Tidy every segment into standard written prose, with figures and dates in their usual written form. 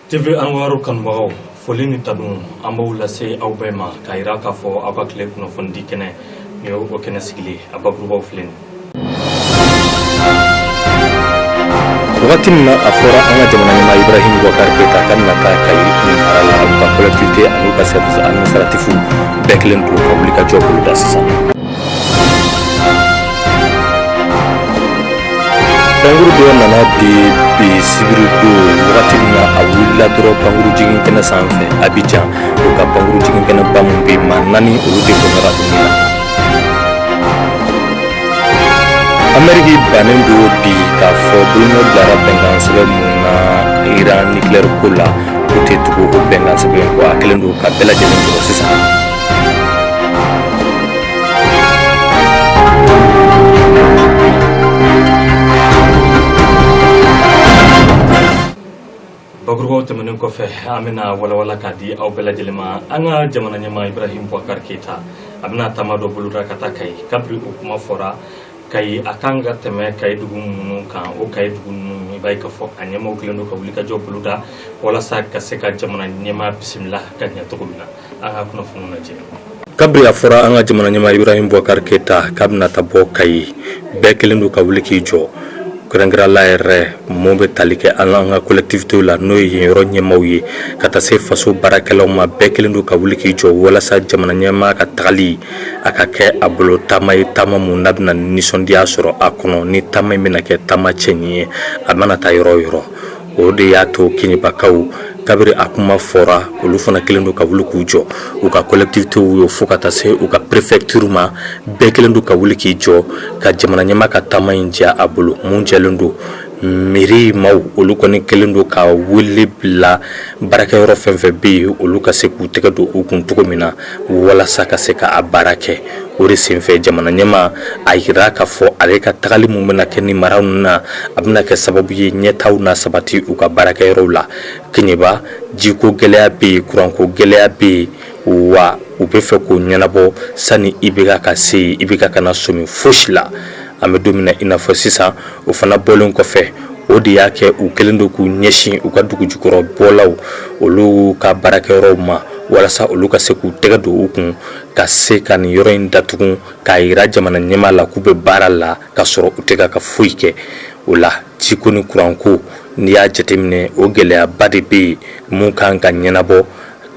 TV Anwar kanubagaw, foli ni tanu an b'aw lase aw bɛɛ ma k'a yira k'a fɔ aw ka tile kunnafonidi kɛnɛ nin ye o kɛnɛ sigilen a bakurubaw filɛ nin. Wagati min na a fɔra an ka jamana ɲɛmaa Ibrahim Boubacar Keita k'a bɛna taa Kayi mara la, u ka collectivité ani u ka service administratif bɛɛ kɛlen don ka wulikajɔ boloda sisan. Pankuru dɔ nana de bi sibiri don, wagati min na a wulila dɔrɔn pankuru jigin kɛnɛ sanfɛ Abidjan, u ka pankuru jigin kɛnɛba min bɛ yen, maa naani olu de bɔnɛra u ni la. Ameriki bannen don bi k'a fɔ bolonɔ bilara bɛnkan sɛbɛn mun na Iran nucléaire ko la, k'u tɛ tugu o bɛnkan sɛbɛn kɔ. A kɛlen don ka bɛɛ lajɛlen jɔrɔ sisan. Bakurubaw tɛmɛnen kɔfɛ, an bɛna walawala k'a di aw bɛɛ lajɛlen ma. An ka jamana ɲɛmaa Ibrahim Boubacar Keita, a bɛna taama dɔ boloda ka taa Kayi. Kabiri o kuma fɔra, Kayi a kan ka tɛmɛ Kayi dugu minnu kan, o Kayi dugu ninnu, i b'a ye k'a fɔ a ɲɛmaaw kɛlen don ka wulikajɔ boloda walasa ka se ka jamana ɲɛmaa bisimila ka ɲɛ cogo min na. An ka kunnafoniw lajɛ. Kabiri a fɔra an ka jamana ɲɛmaa Ibrahim Boubacar Keita k'a bɛna taa bɔ Kayi, bɛɛ kɛlen don ka wuli k'i jɔ, kɛrɛnkɛrɛn la yɛrɛ mun bɛ tali kɛ an ka collectivitéw la, n'o ye yen yɔrɔ ɲɛmaaw ye, ka taa se faso baarakɛlaw ma. Bɛɛ kɛlen don ka wuli k'i jɔ walasa jamana ɲɛmaa ka tagali a ka kɛ a bolo taama ye, taama mun n'a bɛna nisɔndiya sɔrɔ a kɔnɔ, ni taama in bɛna kɛ taama cɛɲi ye a mana taa yɔrɔ o yɔrɔ. O de y'a to Keɲebakaw, kabiri a kuma fɔra, olu fana kɛlen don ka wuli k'u jɔ, u ka collectivitéw ye, fo ka taa se u ka préfecture ma. Bɛɛ kɛlen don ka wuli k'i jɔ ka jamana ɲɛmaa ka taama in diya a bolo. Mun jɛlen don, mairie maaw olu kɔni kɛlen don ka wele bila baarakɛyɔrɔ fɛn fɛn bɛ yen, olu ka se k'u tɛgɛ don u kun cogo min na walasa ka se ka a baara kɛ. O de senfɛ, jamana ɲɛmaa a yira k'a fɔ ale ka tagali mun bɛna kɛ ni mara ninnu na, a bɛna kɛ sababu ye ɲɛtaaw na sabati u ka baarakɛyɔrɔw la. Keɲeba, jiko gɛlɛya bɛ yen, kuranko gɛlɛya bɛ yen, wa u bɛ fɛ k'o ɲɛnabɔ sani IBK ka se yen. IBK kana sɔmi fosi la. An bɛ don min na i n'a fɔ sisan, o fana bɔlen kɔfɛ, o de y'a kɛ u kɛlen don k'u ɲɛsin u ka dugujukɔrɔ bɔlaw, olu ka baarakɛyɔrɔw ma, walasa olu ka se k'u tɛgɛ don u kun ka se ka nin yɔrɔ in datugu, k'a yira jamana ɲɛmaa la k'u bɛ baara la ka sɔrɔ u tɛ ka foyi kɛ o la. Jiko ni kuranko, n'i y'a jateminɛ, o gɛlɛyaba de bɛ yen mun kan ka ɲɛnabɔ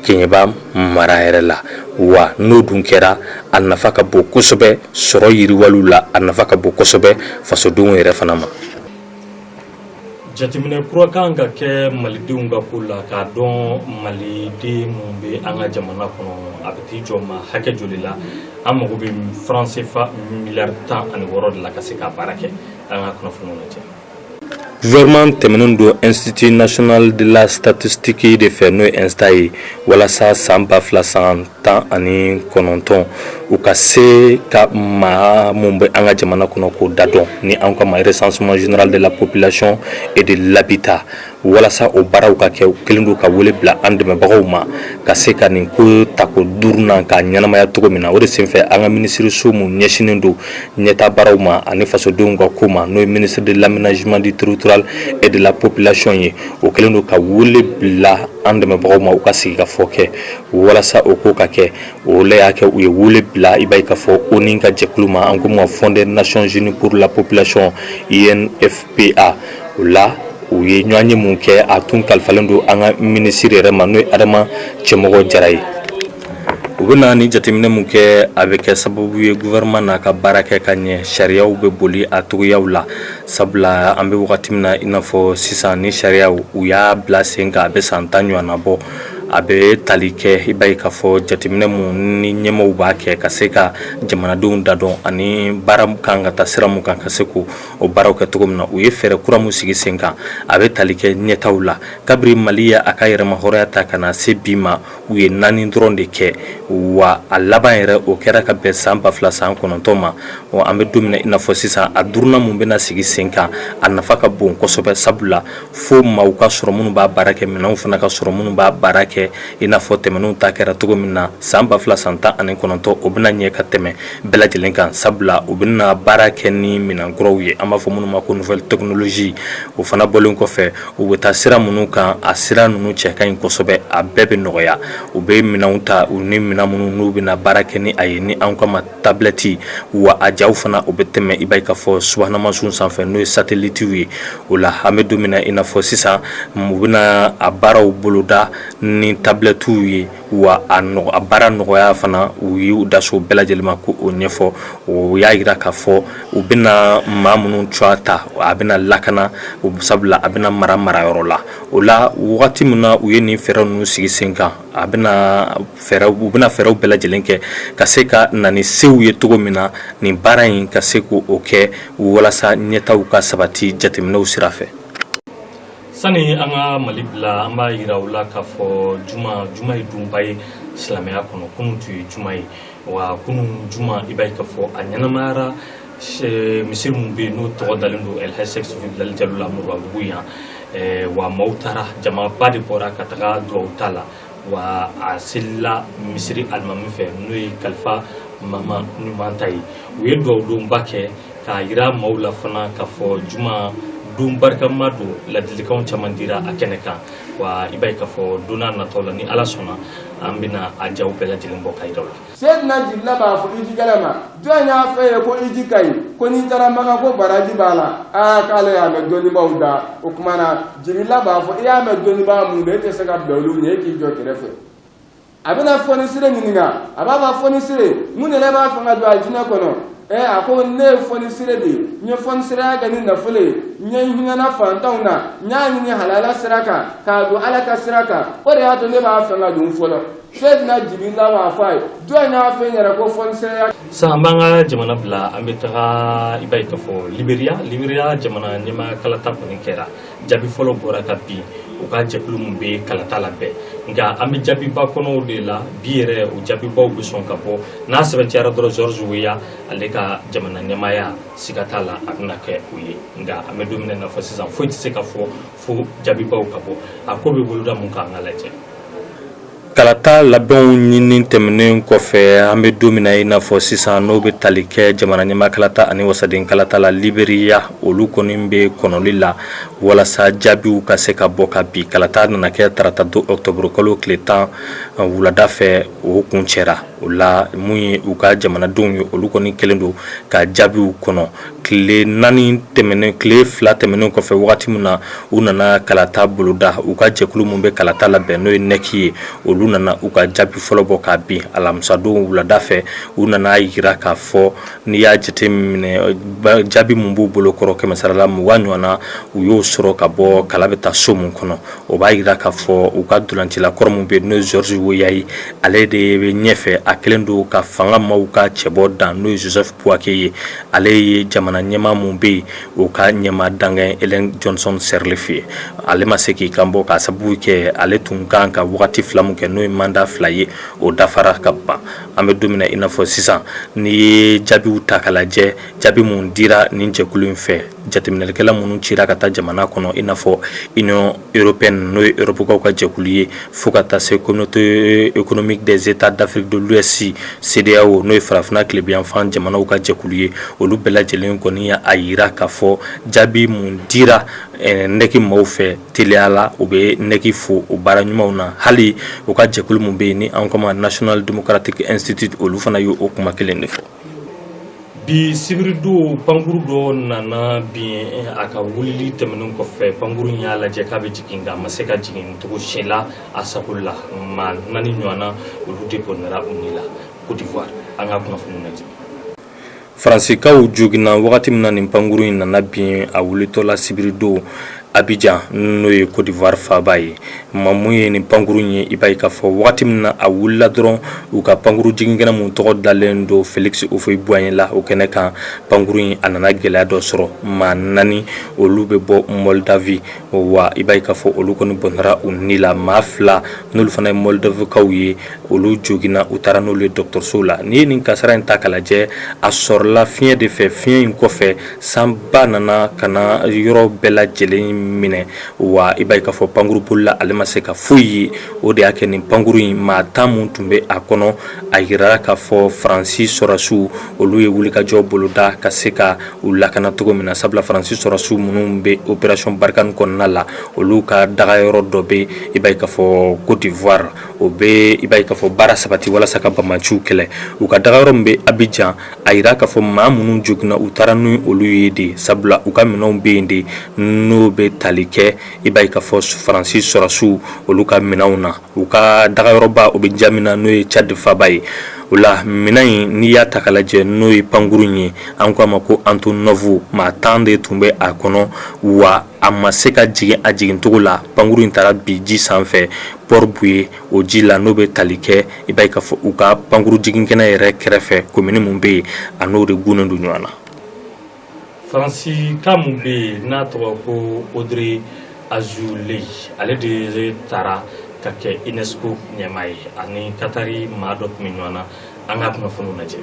Keɲeba mara yɛrɛ la. Wa n'o dun kɛra, a nafa ka bon kosɛbɛ sɔrɔ yiriwaliw la, a nafa ka bon kosɛbɛ fasodenw yɛrɛ fana ma. Jateminɛ kura kan ka kɛ malidenw ka ko la, k'a dɔn maliden mun bɛ an ka jamana kɔnɔ, a bɛ t'i jɔ ma hakɛ joli la. An mago bɛ franc CFA miliyari 16 de la ka se k'a baara kɛ. An ka kunnafoniw lajɛ. Gouvernement tɛmɛnen don Institut national de la statistique de fɛ, n'o ye INSTA ye, walasa san 2019, u ka se ka maa mun bɛ an ka jamana kɔnɔ k'o dadɔn, ni an ka ma recensement général de la population et de l'habitat. Walasa o baaraw ka kɛ, u kɛlen don ka wele bila an dɛmɛbagaw ma ka se ka nin ko tako duurunan k'a ɲɛnamaya cogo min na. O de senfɛ, an ka minisiriso mun ɲɛsinnen don ɲɛta baaraw ma ani fasodenw ka ko ma, n'o ye ministre de l'aménagement du territoire et de la population ye, o kɛlen don ka wele bila an dɛmɛbagaw ma u ka sigi ka fɔ kɛ walasa o ko ka kɛ. O la y'a kɛ u ye wele bila, i b'a ye k'a fɔ ONU ka jɛkulu ma, an ko ma Fonds des Nations Unies pour la population, UNFPA. O la, u ye ɲɔgɔn ye mun kɛ, a tun kalifalen don an ka minisiri yɛrɛ ma, n'o ye Adama Cɛmɔgɔ Jara ye. U bɛna ni jateminɛ mun kɛ, a bɛ kɛ sababu ye gouvernement n'a ka baara kɛ ka ɲɛ, sariyaw bɛ boli a cogoyaw la, sabula an bɛ wagati min na i n'a fɔ sisan, ni sariyaw u y'a bila sen kan, a bɛ san 10 ɲɔgɔnna bɔ. A bɛ tali kɛ, i b'a ye k'a fɔ jateminɛ mun ni ɲɛmaaw b'a kɛ ka se ka jamanadenw dadɔn ani baara kan ka taa sira mun kan, ka se k'o o baaraw kɛ cogo min na. U ye fɛɛrɛ kura mun sigi sen kan, a bɛ tali kɛ ɲɛtaw la. Kabiri Mali ye a ka yɛrɛmahɔrɔnya ta ka na se bi ma, u ye naani dɔrɔn de kɛ, wa a laban yɛrɛ, o kɛra ka bɛn san 2009 ma. An bɛ don min na i n'a fɔ sisan, a duurunan mun bɛna sigi sen kan, a nafa ka bon kosɛbɛ, sabula fo maaw ka sɔrɔ minnu b'a baara kɛ, minɛnw fana ka sɔrɔ minnu b'a baara kɛ. kɛ i n'a fɔ tɛmɛnenw ta kɛra cogo min na san 2019, o bɛna ɲɛ ka tɛmɛ bɛɛ lajɛlen kan, sabula u bɛna baara kɛ ni minɛn kuraw ye, an b'a fɔ minnu ma ko nouvelle technologie. O fana bɔlen kɔfɛ, u bɛ taa sira minnu kan, a sira ninnu cɛ ka ɲi kosɛbɛ, a bɛɛ bɛ nɔgɔya. U bɛ minɛnw ta, u ni minɛn minnu n'u bɛna baara kɛ ni a ye, ni an k'a ma tablette, wa a jaw fana, o bɛ tɛmɛ, i b'a ye k'a fɔ subahana sanfɛ, n'o ye satellitew ye. O la, an bɛ don min na i n'a fɔ sisan, u bɛna a baaraw boloda ni tablettew ye, wa a baara nɔgɔya fana, u y'u da so bɛɛ lajɛlen ma ko o ɲɛfɔ. O y'a jira k'a fɔ u bɛna maa minnu tɔgɔ ta, a bɛna lakana, sabula a bɛna mara marayɔrɔ la. O la, wagati min na u ye nin fɛɛrɛ ninnu sigi sen kan, a bɛna fɛɛrɛ u bɛna fɛɛrɛw bɛɛ lajɛlen kɛ ka se ka na ni sew ye cogo min na, nin baara in ka se k'o kɛ walasa ɲɛtaw ka sabati jateminɛw sira fɛ. Sani an ka Mali bila, an b'a yira u la k'a fɔ juma, juma ye donba ye silamɛya kɔnɔ. Kunun tun ye juma ye, wa kunun juma, i b'a ye k'a fɔ a ɲɛnamayara misiri mun bɛ yen, n'o tɔgɔ dalen don El Hadj Cheick Bilali Jalo la, Moribabugu yan. Wa maaw taara, jamaba de bɔra ka taga dugawu ta la, wa a selila misiri alimami fɛ, n'o ye Kalifa Mama ɲuman ta ye. U ye dugawudonba kɛ k'a yira maaw la fana k'a fɔ juma don barikama don. Ladilikanw caman dira a kɛnɛ kan, wa i b'a ye k'a fɔ don n'a nataw la, ni Ala sɔnna, an bɛna a jaw bɛɛ lajɛlen bɔ ka yira u la. Seyidina Jibila b'a fɔ ijikɛla ma: jɔn y'a fɔ ye ko iji ka ɲi, ko n'i taara Makan ko baraji b'a la? Aa, k'ale y'a mɛn dɔnnibaaw da. O tuma na, Jibila b'a fɔ: i y'a mɛn dɔnnibaa mun da, e tɛ se ka bila olu ɲɛ, e k'i jɔ kɛrɛfɛ. A bɛna fɔnisire ɲininka, a b'a fɔ: fɔnisire, mun de la e b'a fɛ ka don alijinɛ kɔnɔ? Ɛ, a ko: ne ye fɔnisire de ye, n ye fɔnisireya kɛ ni nafolo ye, n ye hinɛna fantanw na, n y'a ɲini halala sira kan k'a don Ala ka sira kan, o de y'a to ne b'a fɛ ka don fɔlɔ. Seyidina Jibila b'a fɔ a ye: jɔn y'a fɛ yɛrɛ ko fɔnisireya? Sisan, an b'an ka jamana bila, an bɛ taga, i b'a ye k'a fɔ Liberiya, Liberiya jamana ɲɛmaa kalata kɔni kɛra, jaabi fɔlɔ bɔra ka bin u ka jɛkulu min bɛ kalata labɛn. Nka an bɛ jaabiba kɔnɔw de la bi yɛrɛ, o jaabibaw bɛ sɔn ka bɔ. N'a sɛbɛntiyara dɔrɔn, George Weah, ale ka jamana ɲɛmaaya, siga t'a la, a bɛna kɛ o ye. Nka an bɛ don min na i n'a fɔ sisan, foyi tɛ se ka fɔ fo jaabibaw ka bɔ. A ko bɛ boloda mun kan, an ka lajɛ. Kalata labɛnw ɲini tɛmɛnen kɔfɛ, an bɛ don min na i n'a fɔ sisan, n'o bɛ tali kɛ jamana ɲɛmaa kalata ani wasaden kalata la Liberiya, olu kɔni bɛ kɔnɔli la walasa jaabiw ka se ka bɔ ka bi. Kalata nana kɛ tarata don, octobre kalo tile 10 wulada fɛ, o kun cɛra. O la, mun ye u ka jamanadenw ye, olu kɔni kɛlen don ka jaabiw kɔnɔ. Tile 4 tɛmɛnen, tile 2 tɛmɛnen kɔfɛ, wagati min na u nana kalata boloda, u ka jɛkulu min bɛ kalata labɛn, n'o ye NEC ye, olu nana u ka jaabi fɔlɔ bɔ k'a bin alamisadon wulada fɛ. U nana yira k'a fɔ n'i y'a jateminɛ, jaabi mun b'u bolo kɔrɔ, 20% ɲɔgɔn na, u y'o sɔrɔ ka bɔ kala bɛ taa so mun kɔnɔ. O b'a yira k'a fɔ u ka dolancila kɔrɔ mun bɛ yen, n'o ye George Weah ye, ale de bɛ ɲɛfɛ. A kɛlen don ka fanga maaw ka cɛbɔ dan, n'o ye Joseph Boakai ye. Ale ye jamana ɲɛmaa mun bɛ yen, o ka ɲɛmaa dangan Ellen Johnson Sirleaf ye. Ale ma se k'i kan bɔ k'a sababu kɛ ale tun kan ka wagati 2 mun kɛ, n'o ye mandat 2 ye, o dafara ka ban. An bɛ don min na i n'a fɔ sisan, n'i ye jaabiw ta k'a lajɛ, jaabi mun dira nin jɛkulu in fɛ, jateminɛlikɛla minnu cira ka taa jamana kɔnɔ, i n'a fɔ Union européenne, n'o ye Europe ka jɛkulu ye, fo ka taa se Communauté économique des États d'Afrique de l'Ouest, CEDEAO, n'o ye farafinna tilebinyanfan jamanaw ka jɛkulu ye, olu bɛɛ lajɛlen kɔni y'a yira k'a fɔ jaabi mun dira NEC maaw fɛ teliya la, u bɛ NEC fo o baara ɲumanw na. Hali u ka jɛkulu mun bɛ yen, ni an kama National Democratic Institute, olu fana y'o kuma kelen de fɔ. Bi sibiridon, pankuru dɔ nana bin. A ka wulili tɛmɛnen kɔfɛ, pankuru y'a lajɛ k'a bɛ jigin, nka a ma se ka jigin cogo si la a sago la. Maa 4 ɲɔgɔn na, olu de bɔnɛra u ni la Côte d'Ivoire. An ka kunnafoni lajɛ. Faransikaw joginna wagati min na nin pankuru in nana bin a wulitɔla sibiridon Abidjan, n'o ye Côte d'Ivoire faaba ye. Ma mun ye nin pankuru ye, i b'a ye k'a fɔ wagati min na a wulila dɔrɔn, u ka pankuru jiginkɛnɛ mun tɔgɔ dalen don Félix Houphouët-Boigny la, o kɛnɛ kan, pankuru in a nana gɛlɛya dɔ sɔrɔ. Maa 4, olu bɛ bɔ Moldavie, wa i b'a ye k'a fɔ olu kɔni bɔnɛra u ni la. Maa 2, n'olu fana ye Moldavikaw ye, olu joginna, u taara n'olu ye dɔgɔtɔrɔso la. N'i ye nin kasara in ta k'a lajɛ, a sɔrɔla fiɲɛ de fɛ. Fiɲɛ in kɔfɛ, sanba nana ka na yɔrɔ bɛɛ lajɛlen. minɛ. Wa i b'a ye k'a fɔ pankurubolila ale ma se ka foyi ye. O de y'a kɛ nin pankuru in maa 10 mun tun bɛ a kɔnɔ, a yirara k'a fɔ Faransi sɔrɔsiw olu ye wulikajɔ boloda ka se ka u lakana cogo min na, sabula Faransi sɔrɔsiw minnu bɛ opération Barkhane kɔnɔna la, olu ka dagayɔrɔ dɔ bɛ, i b'a ye k'a fɔ Côte d'Ivoire. O bɛ, i b'a ye k'a fɔ, baara sabati walasa ka banbaanciw kɛlɛ. U ka dagayɔrɔ min bɛ Abidjan, a yira k'a fɔ maa minnu joginna, u taara ni olu ye de, sabula u ka minɛnw bɛ yen de, n'o bɛ tali kɛ, i b'a ye k'a fɔ Faransi sɔrɔsiw olu ka minɛnw na. U ka dagayɔrɔba o bɛ N'Djamena, n'o ye Tchad faaba ye. O la minɛn in, n'i y'a ta k'a lajɛ, n'o ye pankuru in ye, an ko a ma ko Antonov, maa 10 de tun bɛ a kɔnɔ, wa a ma se ka jigin a jigincogo la. Pankuru in taara bin ji sanfɛ Port-Bouët o ji la, n'o bɛ tali kɛ, i b'a ye k'a fɔ u ka pankuru jiginkɛnɛ yɛrɛ kɛrɛfɛ, komini mun bɛ yen, a n'o de gunnen don ɲɔgɔn na. Faransi ka mun bɛ yen n'a tɔgɔ ko Audrey Azoulay, ale de taara ka kɛ UNESCO ɲɛmaa ye, ani Katari maa dɔ tun bɛ ɲɔgɔn na. An ka kunnafoniw lajɛ.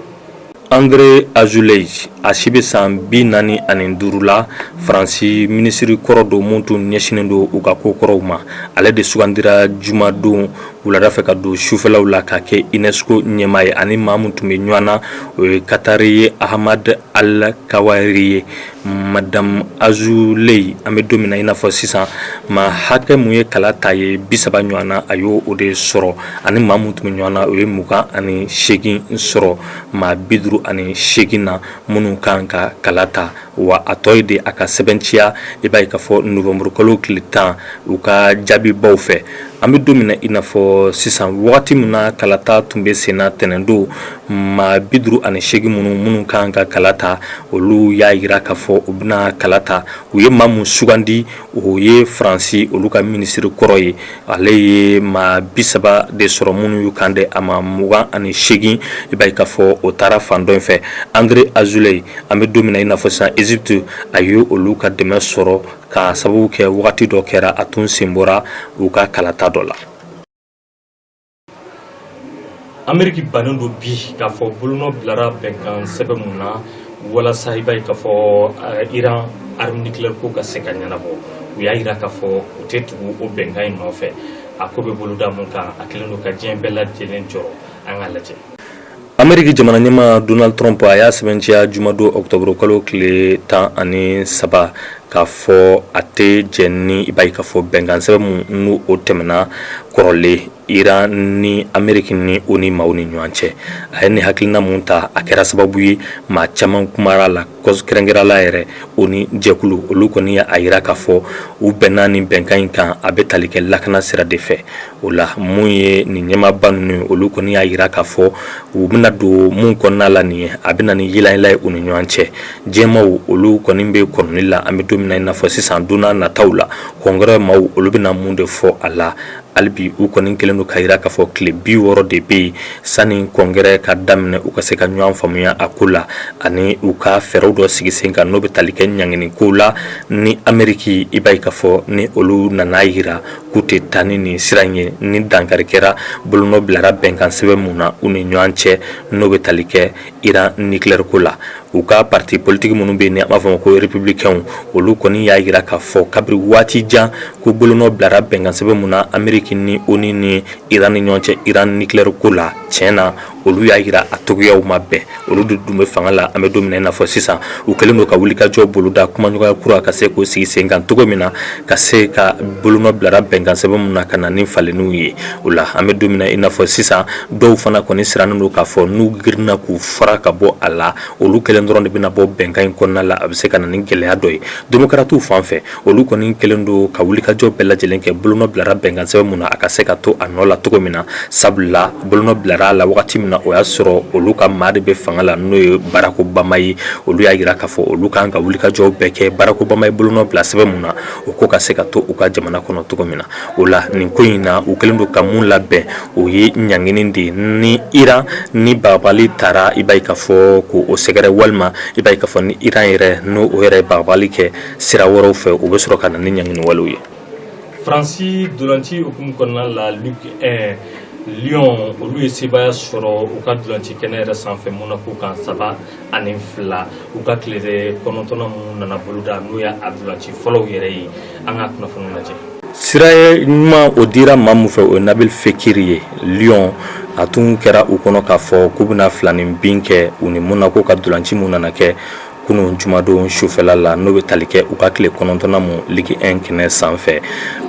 Audrey Azoulay, a si bɛ san 45 la, Faransi minisiri kɔrɔ don mun tun ɲɛsinnen don u ka ko kɔrɔw ma. Ale de sugandira jumadon wulada fɛ ka don sufɛlaw la ka kɛ UNESCO ɲɛmaa ye. Ani maa min tun bɛ ɲɔgɔn na, o ye Katari ye, Ahmad Al Kawari ye. Madame Azoulay, an bɛ don min na i n'a fɔ sisan, maa hakɛ mun ye kala ta ye 30 ɲɔgɔn na, a y'o o de sɔrɔ. Ani maa mun tun bɛ ɲɔgɔn na, o ye 28 sɔrɔ maa 58 na minnu kan ka kala ta. Wa a tɔ ye de a ka sɛbɛntiya, i b'a ye k'a fɔ novembre kalo tile 10 u ka jaabibaw fɛ. An bɛ don min na i n'a fɔ sisan, wagati min na kalata tun bɛ senna tɛnɛndon, maa 58 minnu kan ka kala ta, olu y'a jira k'a fɔ u bɛna kala ta. U ye maa mun sugandi, o ye Faransi olu ka minisiri kɔrɔ ye. Ale ye maa 30 de sɔrɔ minnu y'u kan di a ma, 28, i b'a ye k'a fɔ o taara fan dɔ in fɛ. Audrey Azoulay, an bɛ don min na i n'a fɔ sisan, Égypte, a ye olu ka dɛmɛ sɔrɔ k'a sababu kɛ wagati dɔ kɛra a tun sen bɔra u ka kalata dɔ la. Ameriki bannen don bi k'a fɔ bolonɔ bilara bɛnkan sɛbɛn mun na walasa, i b'a ye k'a fɔ Iran arme nucléaire ko ka se ka ɲɛnabɔ, u y'a jira k'a fɔ u tɛ tugu o bɛnkan in nɔfɛ. A ko bɛ boloda mun kan, a kɛlen don ka diɲɛ bɛɛ lajɛlen jɔrɔ. An k'a lajɛ. Ameriki jamana ɲɛmaa Donald Trump, a y'a sɛbɛntiya jumadon octobre kalo tile 13 k'a fɔ a tɛ jɛn ni, i b'a ye k'a fɔ bɛnkan sɛbɛn mun n'o o tɛmɛna kɔrɔlen Iran ni Ameriki ni o ni maaw ni ɲɔgɔn cɛ. A ye nin hakilina mun ta, a kɛra sababu ye maa caman kumara la, kɛrɛnkɛrɛn la yɛrɛ o ni jɛkulu. Olu kɔni y'a jira k'a fɔ u bɛnna nin bɛnkan in kan, a bɛ tali kɛ lakana sira de fɛ. O la, mun ye nin ɲɛmaaba ninnu ye, olu kɔni y'a jira k'a fɔ u bɛna don mun kɔnɔna la nin ye, a bɛ na ni yɛlɛyɛlɛ ye u ni ɲɔgɔn cɛ. Diɲɛmaw olu kɔni bɛ kɔnɔni la an bɛ don min na i n'a fɔ sisan. Don n'a nataw la, congrès maaw olu bɛna mun de fɔ a la? Hali bi u kɔni kɛlen don k'a jira k'a fɔ tile 60 de bɛ yen sani congrès ka daminɛ, u ka se ka ɲɔgɔn faamuya a ko la ani u ka fɛɛrɛw dɔ sigi sen kan, n'o bɛ tali kɛ ɲangini ko la ni Ameriki, i b'a ye k'a fɔ ni olu nana jira k'u tɛ taa ni nin sira in ye, ni dankari kɛra bolonɔ bilara bɛnkan sɛbɛn mun na u ni ɲɔgɔn cɛ, n'o bɛ tali kɛ Iran nucléaire ko la. U ka parti politique minnu bɛ yen ni an b'a fɔ ma ko républicain, olu kɔni y'a jira k'a fɔ kabiri waati jan ko bolonɔ bilara bɛnkan sɛbɛn mun na Ameriki ni ONU ni Iran ni ɲɔgɔn cɛ Iran nucléaire ko la, tiɲɛ na, olu y'a jira a cogoyaw ma bɛn. Olu de dun bɛ fanga la an bɛ don min na i n'a fɔ sisan. U kɛlen don ka wulikajɔ boloda, kumaɲɔgɔnya kura ka se k'o sigi sen kan cogo min na, ka se ka bolonɔ bilara bɛnkan sɛbɛn mun na ka na ni falenniw ye o la. An bɛ don min na i n'a fɔ sisan, dɔw fana kɔni sirannen don k'a fɔ n'u girinna k'u fara ka bɔ a la, olu kelen dɔrɔn de bɛna bɔ bɛnkan in kɔnɔna la, a bɛ se ka na ni gɛlɛya dɔ ye. Démocratew fan fɛ, olu kɔni kɛlen don ka wulikajɔ bɛɛ lajɛlen kɛ, bolonɔ bilara bɛnkan sɛbɛn mun na, a ka se ka to a nɔ la cogo min na, sabula bolonɔ bilara a la wagati min na, o y'a sɔrɔ olu ka maa de bɛ fanga la, n'o ye Barack Obama ye. Olu y'a jira k'a fɔ olu kan ka wulikajɔ bɛɛ kɛ, Barack Obama ye bolonɔ bila sɛbɛn mun na, o ko ka se ka to u ka jamana kɔnɔ cogo min na. O la, nin ko in na, u kɛlen don ka mun labɛn, o ye ɲangini de ye ni Iran ni bagabagali taara, i b'a ye k'a fɔ k'o sɛgɛrɛ, walima i b'a ye k'a fɔ ni Iran yɛrɛ n'o o yɛrɛ ye bagabagali kɛ sira wɛrɛw fɛ, u bɛ sɔrɔ ka na ni ɲangini walew ye. Faransi dolanci hukumu kɔnɔna la, Ligue 1. Lyon olu ye sebaaya sɔrɔ u ka dulanci kɛnɛ yɛrɛ sanfɛ Monaco kan 3-2 u ka tile 9nan mun nana boloda, n'o ye a dulanci fɔlɔw yɛrɛ ye. An ka kunnafoni lajɛ. Sira ɲuman o dira maa min fɛ, o ye Nabil Fekir ye. Lyon, a tun kɛra u kɔnɔ k'a fɔ k'u bɛna filanin bin kɛ u ni Monaco ka dulanci mun nana kɛ kunun jumadon sufɛla la, n'o bɛ tali kɛ u ka tile 9nan mun Ligue 1 kɛnɛ sanfɛ.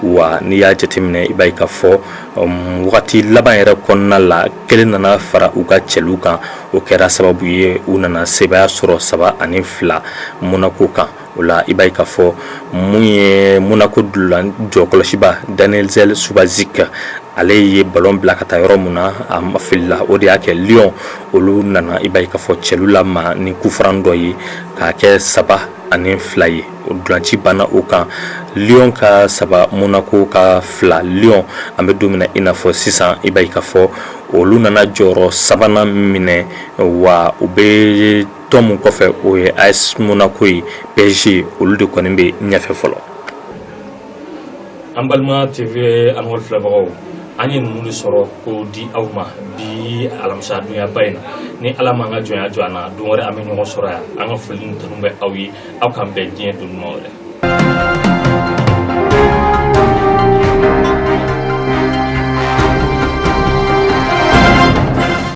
Wa n'i y'a jateminɛ, i b'a ye k'a fɔ wagati laban yɛrɛ kɔnɔna la, kelen nana fara u ka cɛlu kan. O kɛra sababu ye u nana sebaaya sɔrɔ 3-2 Monaco kan. O la, i b'a ye k'a fɔ mun ye Monaco dulan jɔkɔlɔsiba Danijel Subasic, ale ye ballon bila ka taa yɔrɔ mun na, a ma filila. O de y'a kɛ Lyon olu nana, i b'a ye k'a fɔ cɛlu lama ni coup franc dɔ ye k'a kɛ 3-2 ye. O dulanci banna o kan, Lyon ka 3, Monaco ka 2. Lyon, an bɛ don min na i n'a fɔ sisan, i b'a ye k'a fɔ olu nana jɔyɔrɔ sabanan minɛ. Wa u bɛ tɔn mun kɔfɛ, o ye AS Monaco ye. PSG, olu de kɔni bɛ ɲɛfɛ fɔlɔ. An balima TV Anwar filɛbagaw, an ye ninnu de sɔrɔ k'o di aw ma bi alamisa donyaba in na. Ni Ala m'an ka jɔnya jɔ an na, don wɛrɛ an bɛ ɲɔgɔn sɔrɔ yan. An ka foli ni tanu bɛ aw ye. Aw k'an bɛn diɲɛ don ɲuman wɛrɛ.